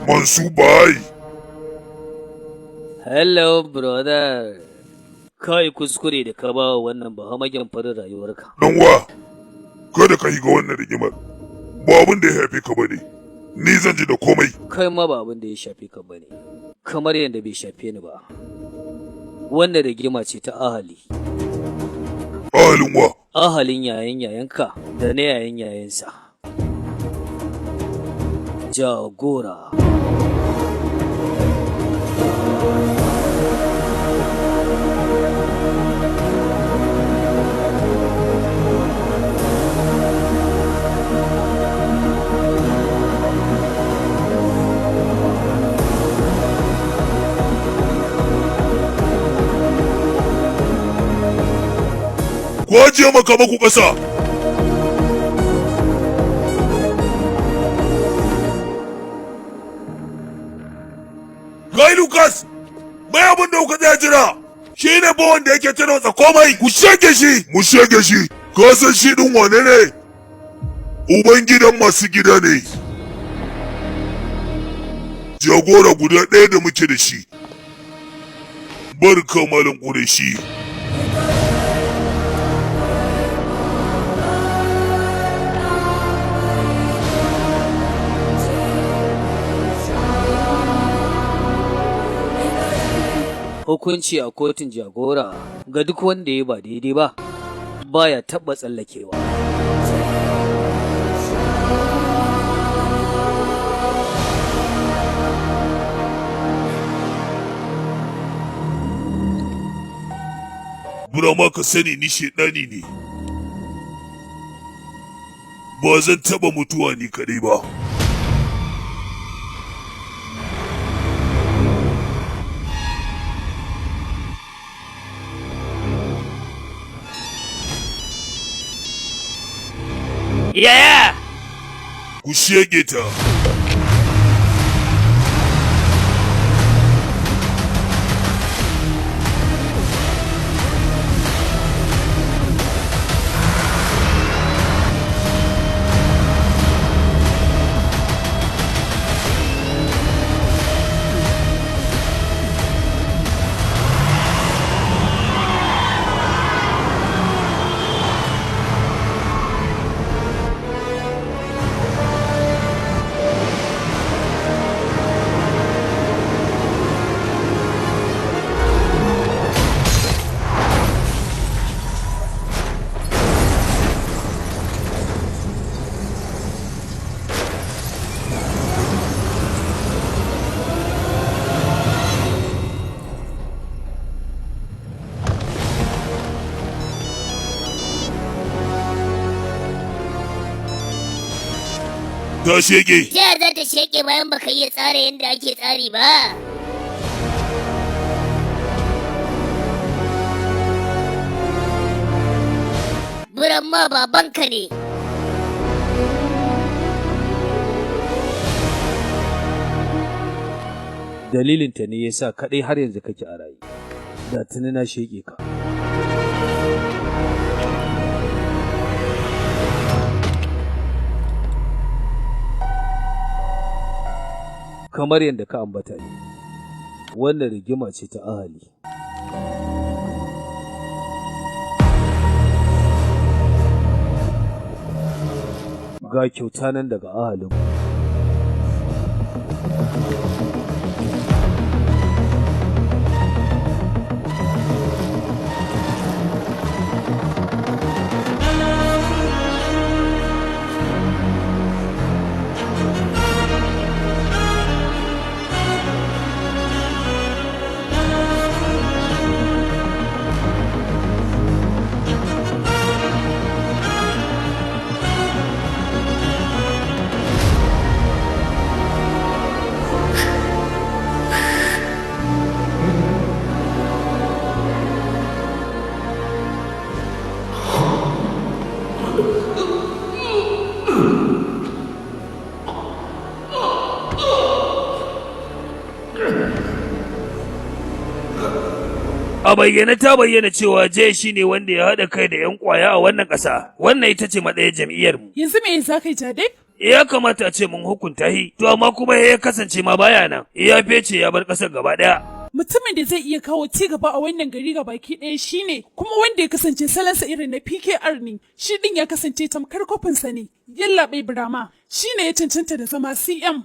Mansu bai. Hello, brother. Kai kuskure da ka ba wa wannan bahamagen farin rayuwarka. Dan wa, kada ka ga wannan rigimar. Ba abin da ya haife ka bane. Ni zan ji da komai. Kai ma ba abin da ya shafe ka bane. Kamar yadda bai shafe ni ba. Wannan rigima ce ta ahali. Ahalin wa? Ahalin yayan yayanka da na yayan yayansa. Jagora. Ku ajiye makamaku ƙasa. Kai Lucas, mai abin da kuka tsaya jira. Shi ne ba wanda yake tarwatsa komai. Ku shege shi, mu shege shi. Ka san shi ɗin wane ne? Uban gidan masu gida ne. Jagora guda ɗaya da muke da shi. Barka Malam Ƙureshi. Hukunci a kotun jagora ga duk wanda ya ba daidai ba baya taɓa tsallakewa. Burama ka sani ni shaidani ne. Ba zan taɓa mutuwa ni kaɗai ba. Yaya! Ku shege ta. Ta shege. Ta yaya za ta sheke bayan baka iya tsara yadda ake tsari ba? Buran ma babanka ne. Dalilinta ne ya sa kaɗai har yanzu kake a raye. Da tuni na sheƙe ka. Kamar yadda ka ambata ne, wannan rigima ce ta ahali. Ga kyauta nan daga ahalin. A bayyane ta bayyana cewa Jay shi ne wanda ya haɗa kai da 'yan ƙwaya a wannan ƙasa. Wannan ita ce matsayin jam'iyyar mu. Yanzu me za ka yi, Jadip? Ya kamata a ce mun hukunta shi, to amma kuma ya kasance ma baya nan. Ya fece ya bar ƙasar gaba ɗaya. Mutumin da zai iya kawo ci gaba a wannan gari ga baki ɗaya shine kuma wanda ya kasance salansa irin na PKR ne, shi ɗin ya kasance tamkar kofinsa ne. Yallaɓai Birama shine ya cancanta da zama CM.